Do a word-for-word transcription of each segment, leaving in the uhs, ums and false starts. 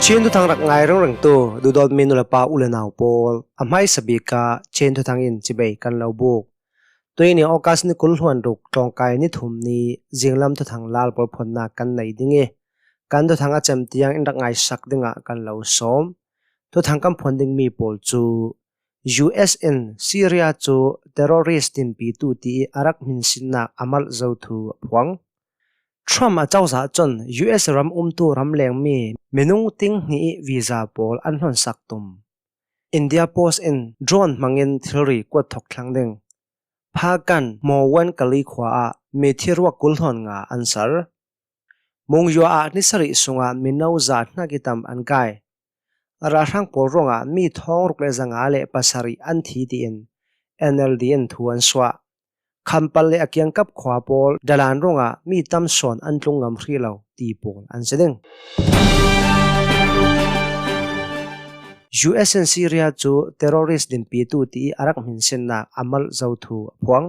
Chin thuthang rak ngai ringringtu duhdawtmi nu le pa u le nau pawl, a hmaisa bik ah Chin thuthang in cibai kan lo buk. Tuini August ni kul hluan ruk tlawngkai ni thum ni zinglam thuthang lal pawl phuannak kan nei ding ih, kan thuthang a cem tiang in rak ngaisak dingah kan lo sawm. Thuthang kan phuan dingmi pawl cu, U S in Syria cu terrorist dinpitu tiih a rak hminsinnak a malh zo thu a phuang. Trump a cozah cun U S ram umtu ramlengmi minung ting hnih ih visa pawl an hlonsak tum. India Post in drone hmangin thilri kuat thok thlang ding. Phakan Mowan Kali khua ah mithi ruak kul hluan nga an ser. Mungzua ah ni sarih sungah mino za hnak ih tam an kai. Ralhrang pawl ruangah mi thawng ruk le zanga le pasarih an thi tiin N L D in thu an suah. Khampal le a kiangkap khua pawl dalan ruangah mi tam sawn an tlung ngam hrih lo ti pawl an si ding. U S in Syria cu terrorist dinpitu tiih a rak hminsinnak a malh zo thu a phuang.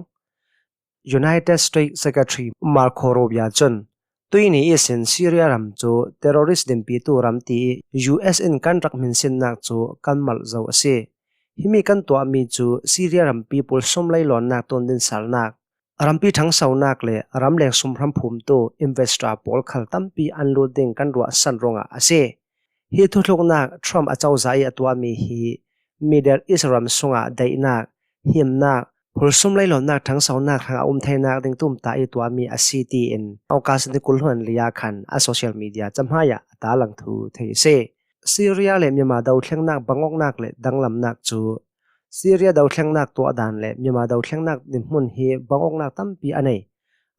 United States Secretary Marco Rubio cun, tuini ihsin Syria ram cu terrorist dinpitu ram tiih U S in kan rak hminsinnak cu kan malh zo a si. Himi kan tuahmi cu Syria rampi pulsum leilawnnak tundinsalnak, rampi ṭhangsonak le ramleng sumhram phumtu investor pawl khal tampi an lut ding kan ruahsan ruangah a si. Hi thutluknak Trump a cozah ih a tuahmi hi Middle East ram sungah daihnak, himnak, pulsum leilawnnak ṭhangsonak hrangah um theinak ding tumtah ih tuahmi a si tiin August ni kul hluan li ah khan a social media cahmai ah a tarlang thu thei a si. Syria le Myanmar dothlengnak bangawknak le danglamnak cu Syria dothlengnak tuahdan le Myanmar dothlengnak dinhmun hi bangawknak tampi a nei.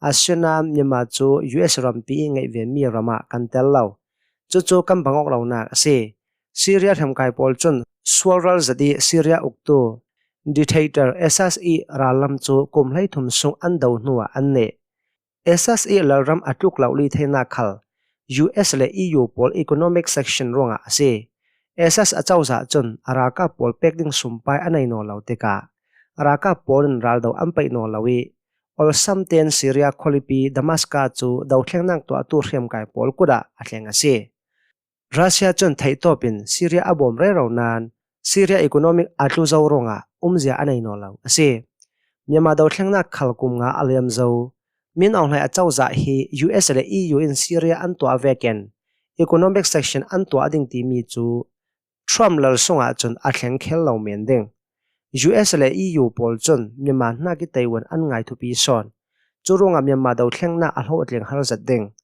Asinain Myanmar cu U S rampi ih ngeih vemi ram ah kan tel lo. Cucu kan bangawk lonak a si. Syria hriamkai pawl cun sualral zet ih Syria uktu dictator Assad ih rallam cu kum hleithum sung an do hnuah an neh. Assad ih lalram a tluk lo lih theinak khal U S le E U pawl economic sanction ruangah a si. Assad a cozah cun a ralkap pawl pek ding sumpai a nei nawn lo tikah a ralkap pawl in raldo an paih nawn lo ih, olsam tein Syria khualipi Damascus cu dothlengnak tuahtu hriamkai pawl kut ah a thleng a si. Russia cun theihtawp in Syria a bawm rero nain Syria economic a tlu zo ruangah umzia a nei nawn lo a si. Myanmar dothlengnak khal kum nga a liam zo. Min Aung Hlaing a cozah hi U S le E U in Syria an tuah vekin economic sanction an tuah ding timi cu Trump lal sungah cun a thleng khel lo men ding. U S le E U pawl cun Myanmar hnak ih Taiwan an ngai thupi sawn. Cu ruangah Myanmar dothlengnak a hlawhtling har zet ding.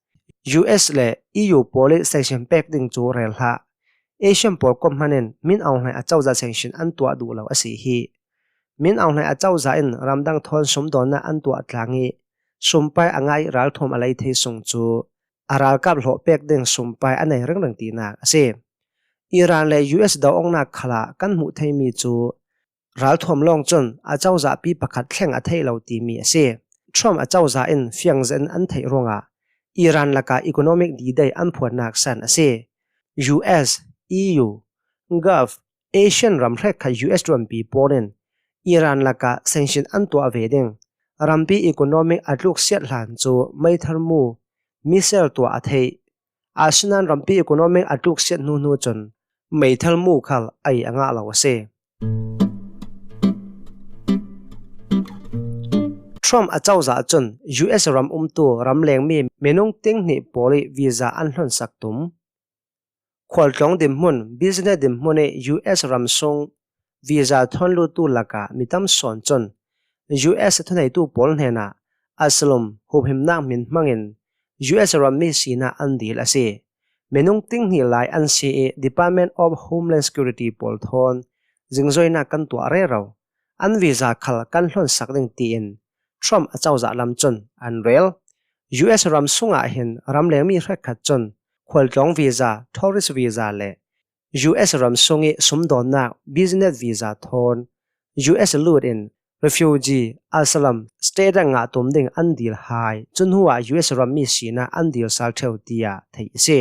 U S le E U pawl ih sanction pek ding cu rel hlah. Asian pawl kawm hmanh in Min Aung Hlaing a cozah sanction an tuah duh lo a si hi. Min Aung Hlaing a cozah in ramdang thawn sumdawnnak an tuah tlang ih sumpai a ngai ih ralthuam a lei thei sung cu a ralkap hlawh pek ding sumpai a nei ringring tinak a si. Iran le U S do-awknak khalah kan hmuh theimi cu ralthuam lawng cun a cozahpi pakhat thleng a theih lo timi a si. Trump a cozah in fiang zetin an theih ruangah Iran lakah economic D-Day an phuannak san a si. U S, E U, Gulf, Asian ram hrekkhat U S ṭuanpi pawl in Iran lakah sanction an tuah ve ding. Rampi economic a tluksiat hlan cu meithal mu, missile tuah a theih. Asinain rampi economic a tluksiat hnuhnu cun meithal mu khal ei a ngah lo a si. Trump a cozah cun U S ram umtu ramlengmi minung ting hnih pawl ih visa an hlonsak tum. Khualtlawng dinhmun, business dinhmun ih U S ram sung visa thawn lutu lakah mi tam sawn cun U S thuneitu pawl hnenah asylum, huphimnak hmin hmangin U S rammi sinak an dil a si. Minung ting hnih lai an si ih Department of Homeland Security pawl thawn zingzoinak kan tuah rero. An visa khal kan hlonsak ding tiin Trump a cozah lam cun an rel. U S ram sungah hin ramlengmi hrekkhat cun khualtlawng visa, tourist visa le U S ram sung ih sumdawnnak, business visa thawn U S lut in refugee, asylum, status ngah tum ding an dil hai. Cu hnuah U S rammi sinak an dil sal ṭheu tiah theih a si.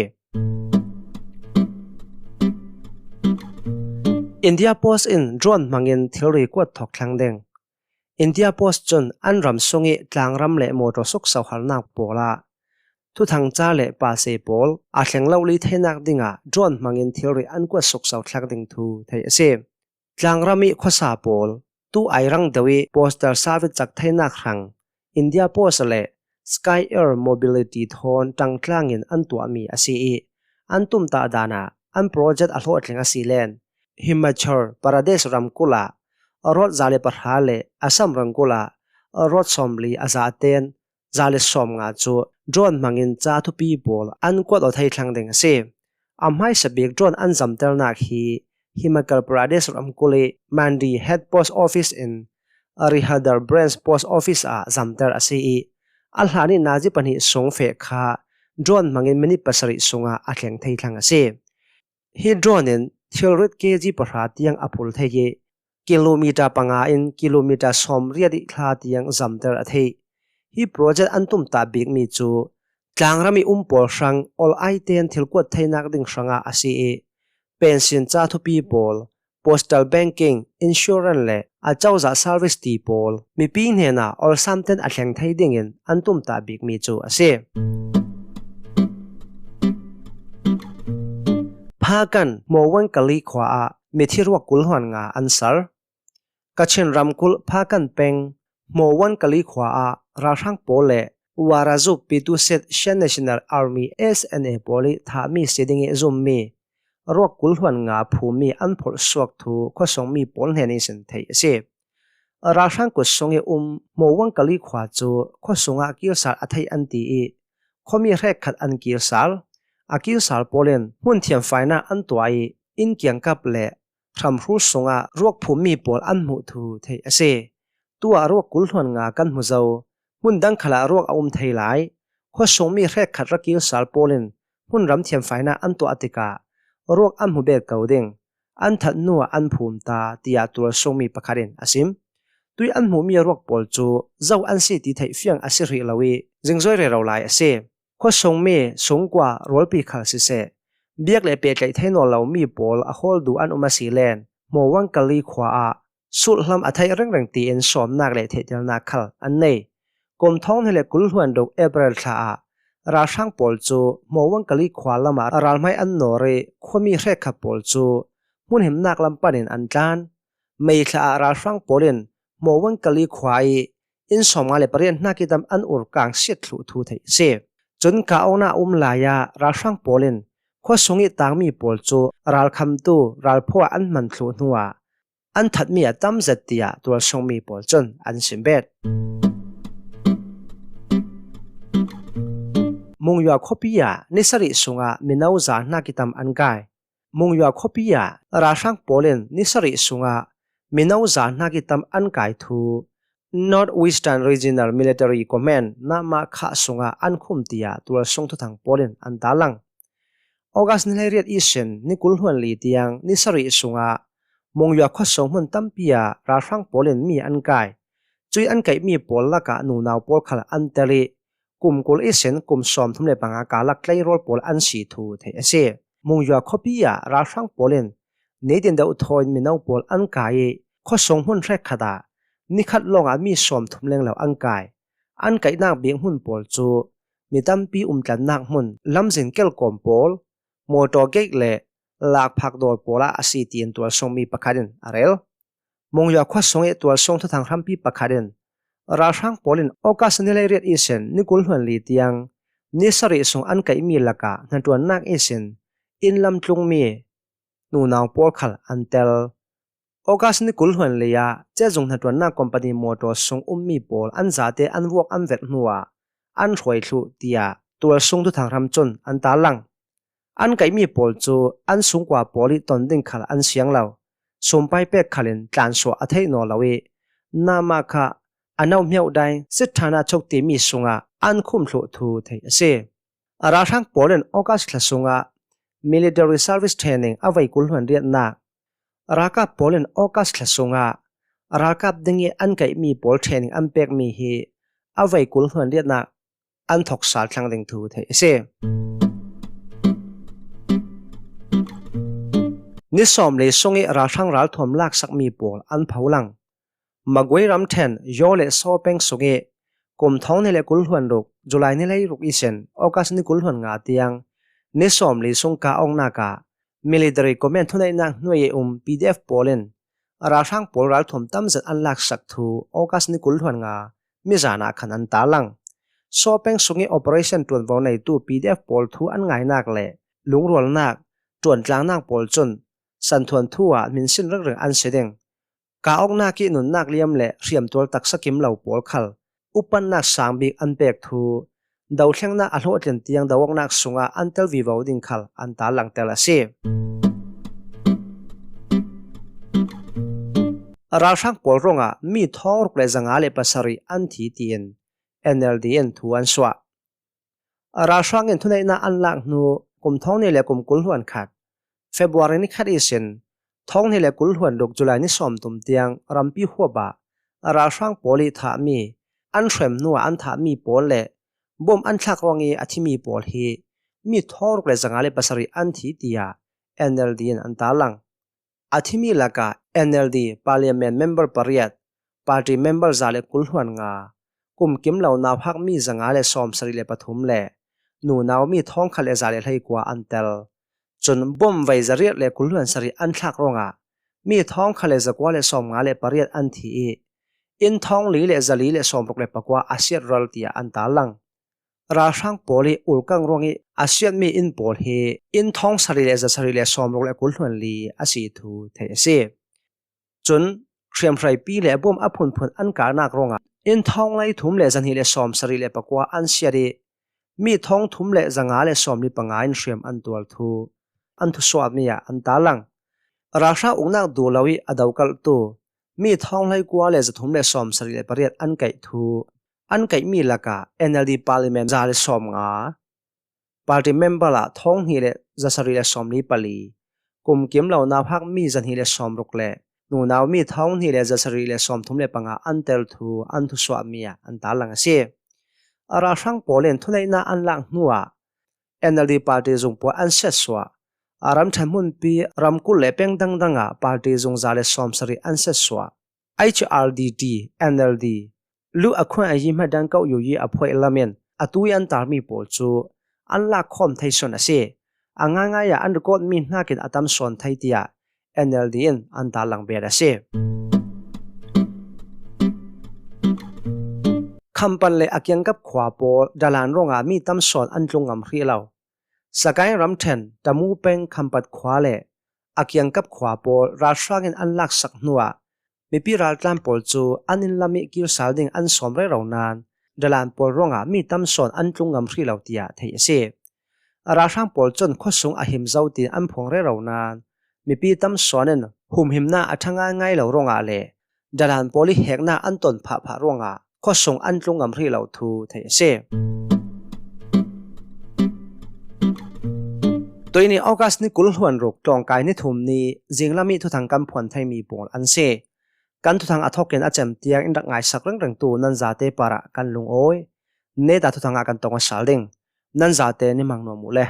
India Post in drone hmangin thilri kuat thok thlang ding. India Post cun an ram sung ih tlangram le motor suksohalnak pawl ah thuthang ca le pase pawl a thleng lo li theinak dingah drone hmangin thilri an kuat sukso thlak ding thu theih a si. Tlangram ih khuasa pawl, tu ai rang deuh ih postal service cak theinak hrang India Post le Sky Air Mobility thawn ṭangtlang in an tuahmi a si ih, an tumtah dan ah an project a hlawhtling a si len Himachal Pradesh ramkulh ah road za le pahra le Assam ramkulh ah road sawmli a zaten za le sawmnga cu drone hmangin ca thupi pawl an kuat aw thei thlang ding a si. A hmaisa bik drone an zamternak hi Himachal Pradesh ramkulh ih Mandi Head Post Office in Rihadar Branch Post Office ah zamter a si ih, a hlan ih nazi pahnih sung feh kha drone hmangin minit pasarih sungah a thleng thei thlang a si. Hi drone in thilrit K G pahra tiang a phul thei ih, kilometer panga in kilometer sawmriat ih thla tiang zamter a theih. Hi project an tumtah bikmi cu tlangram ih um pawl hrang ol aiten thil kuat theinak ding hrangah a si ih, pension ca thupi pawl, postal banking, insurance le a cozah service ti pawl mipi hnenah olsamten a thleng thei dingin an tumtah bikmi cu a si. Phakan Mawuan Kali khua ah mithi ruak kul hluan nga an sal. Kachin ramkulh Phakan peng Mawuan Kali khua ah ralhrang pawl le Warazup Pituset Shan National Army, S N A, pawl ih thahmi si ding ih zummi ruak kul hluan nga phummi an phorh suak thu khuasungmi pawl hnen ihsin theih a si. Ralhrang kut sung ih um Mawuan Kali khua cu khuasung ah kilsal a theih an ti ih, khuami hrekkhat an kilsal. A kilsal pawl in hmun thiamfainak an tuah ih, inn kiangkap le hramhrul sungah ruak phummi pawl an hmuh thu theih a si. Tu ah ruak kul hluan nga kan hmu zo. Hmun dang khalah ruak a um thei lai. Khuasungmi hrekkhat ra kilsal pawl in hmun ram thiamfainak an tuah tikah ruak an hmu bet ko ding. An that hnuah an phum ta, tiah tualsungmi pakhat in a sim. Tui an hmuhmi ruak pawl cu zo an si ti theih fiang a si hrih lo ih, zingzoi rero lai a si. Khuasungmi sungkua rualpi khal siseh, biak le pehtlaih thei nawn lomi pawl a hawl duh an um a si len, Mawuan Kali khua ah sulhlam a theih ringring tiin sawmnak le theihtelnak khal an nei. Kum thawng hnih le kul hluan ruk April thla ah ralhrang pawl cu Mawuan Kali khua lamah ralhmai an nawr ih khuami hrekkhat pawl cu hmunhimnak lam panin an tlan. May thla ah ralhrang pawl in Mawuan Kali khua ih inn sawmnga le pariat hnak ih tam an ur kang siat thluh thu theih a si. Cun kah awknak a um lai ah ralhrang pawl in khuasung ih tangmi pawl cu ralkhamtu ralphaw ah an hman thluh hnuah an thatmi a tam zet, tiah tualsungmi pawl cun an sim bet. Mungyua khuapi ah ni sarih sungah mino za hnak ih tam an kai. Mungyua khuapi ah ralhrang pawl in ni sarih sungah mino za hnak ih tam an kai thu North Western Regional Military Command, Namkha sungah an khum, tiah tualsung thuthang pawl in an tarlang. August ni hleiriat ihsin ni kul hluan li tiang ni sarih sungah Mungyua khuasung hmun tampi ah ralhrang pawl in mi an kai. Cui an kaihmi pawl lakah nunau pawl khal an tel ih, kum kul ihsin kum sawmthum le panga karlak tleirawl pawl an si thu theih a si. Mungyua khuapi ah ralhrang pawl in nitin deuh thawi in mino pawl an kai ih, khuasung hmun hrekkhat ah nikhat lawngah mi sawmthum lenglo an kai. An kaihnak bik hmun pawl cu mi tampi umtlannak hmun, lamzin kelkawm pawl, motor gate le lakphak dawr pawl ah a si, tiin tualsungmi pakhat in a rel. Mungyua khuasung ih tualsung thuthang hrampi pakhat in ralhrang pawl in August ni hleiriat ihsin ni kul hluan li tiang ni sarih sung an kaihmi lakah hnaṭuannak ihsin inn lam tlungmi nunau pawl khal an tel. August ni kul hluan li ah cezung hnaṭuannak company motor sung ummi pawl an zate an vuak an verh hnuah an hruai thluh, tiah tualsung thuthang hram cun an tarlang. An kaihmi pawl cu an sungkua pawl ih ton ding khal an siang lo. Sumpai pek khal in tlansuah a theih nawn lo ih, Namkha, Anohmyaudai, Sitthana chok timi sungah an khum thluh thu theih a si. Ralhrang pawl in August thla sungah military service training a vei kul hluan riatnak, ralkap pawl in August thla sungah ralkap ding ih an kaihmi pawl training an pekmi hi a vei kul hluan riatnak an thawksal thlang ding thu theih a si. Ni sawmli sung ih ralhrang ralthuam laksakmi pawl an pho lang. Magway ramṭhen Yaw le Saw peng sung ih kum thawng hnih le kul hluan ruk, July ni hleiruk ihsin August ni kul hluan nga tiang ni sawmli sung kah awknak ah Military Command thuneihnak hnuai um P D F pawl in ralhrang pawl ralthuam tamzet an laksak thu August ni kul hluan nga mizan ah khan an tarlang. Saw peng sung ih operation ṭuanvo neitu P D F pawl thu an ngainak le lungrualnak, ṭuantlangnak pawl cun santhuan thu ah hminsin ringring an si ding. Kah awknak ih nunnak liam le hriamtual taksa kim lo pawl khal upatnak sang bik an pek thu, dothlengnak a hlawhtlin tiang do awknak sungah an tel vivo ding khal an tarlang tel a si. Ralhrang pawl ruangah mi thawng ruk le zanga le pasarih an thi tiin N L D in thu an suah. Ralhrang in thuneihnak an lak hnu kum thawng hnih le kum kul hluan khat, February ni khat ihsin thawng hnih le kul hluan ruk, July ni sawm tum tiang rampi huap ah ralhrang pawl ih thahmi, an hrem hnuah an thahmi pawl le bom an thlak ruang ih a thimi pawl hi mi thawng ruk le zanga le pasarih an thi tiah N L D in an tarlang. A thimi lakah N L D Parliament member pariat, party member za le kul hluan nga, kum kim lo nauhak mi zanga le sawmsarih le pathum le nunau mi thawng khat le za le hleikua an tel. Cun bom vei zariat le kul hluan sarih an thlak ruangah mi thawng khat le zakua le sawmnga le pariat an thi ih, inn thawng li le zali le sawmruk le pakua a siat rual tiah an tarlang. Ralhrang pawl ih ulkang ruangih a siatmi inn pawl hi inn thawng sarih le zasarih le sawmruk le kul hluan li a si thu theih a si. Cun hriamhraipi le bom a phunphun an karnak ruangah inn thawng hleithum le zahnih le sawmsarih le pakua an siat ih, mi thawng thum le zanga le sawmli panga in hriam an tual thu an thusuahmi ah an tarlang. Ralhrang uknak duh lo ih a dokalhtu mi thawng hleikua le zathum le sawmsarih le pariat an kaih thu, an kaihmi lakah N L D Parliament za le sawmnga, party member ah thawng hnih le zasarih le sawmli pali, kum kim lo nauhak mi zahnih le sawmruk le nunau mi thawng hnih le zasarih le sawmthum le panga an tel thu an thusuahmi ah an tarlang a si. Ralhrang pawl in thuneihnak an lak hnuah N L D party zung pawl an siatsuah. A ramṭhen hmunpi ramkulh le peng dangdang ah party zung za le sawmsarih an siatsuah. H R D D, N L D, lu a khuan a yi hma dang kauh yu yi a phuaih lam in a tui an tarmi pawl cu an lak khawm thei sawn a si. A ngaingai ah an record mi hnakin a tam sawn thei tiah N L D in an tarlang bet a si. Khampat le a kiangkap khua pawl dalan ruangah mi tam sawn an tlung ngam hrih lo. Sagaing ramṭhen Tamu peng Khampat khua le a kiangkap khua pawl ralhrang in an laksak hnuah mipi raltlan pawl cu an inn lam ih kir sal ding an sawm rero nain dalan pawl ruangah mi tam sawn an tlung ngam hrih lo tiah theih a si. Ralhrang pawl cun khuasung a him zo tiin an phuang rero nain mipi tam sawn in humhimnak a ṭha ngaingai lo ruangah le dalan pawl ih heknak an ton phahphah ruangah khuasung an tlung ngam hrih lo thu theih a si. Tuihni August ni kul hluan ruk tlawngkai ni thum ni zinglam ih thuthang kan phuan theimi pawl an si. Kan thuthang a thawkin a cem tiang in rak ngaisak ringringtu nan zate parah kan lungawi. Neta thuthang ah kan tong aw sal ding. Nan zate ni mang nuam uh le.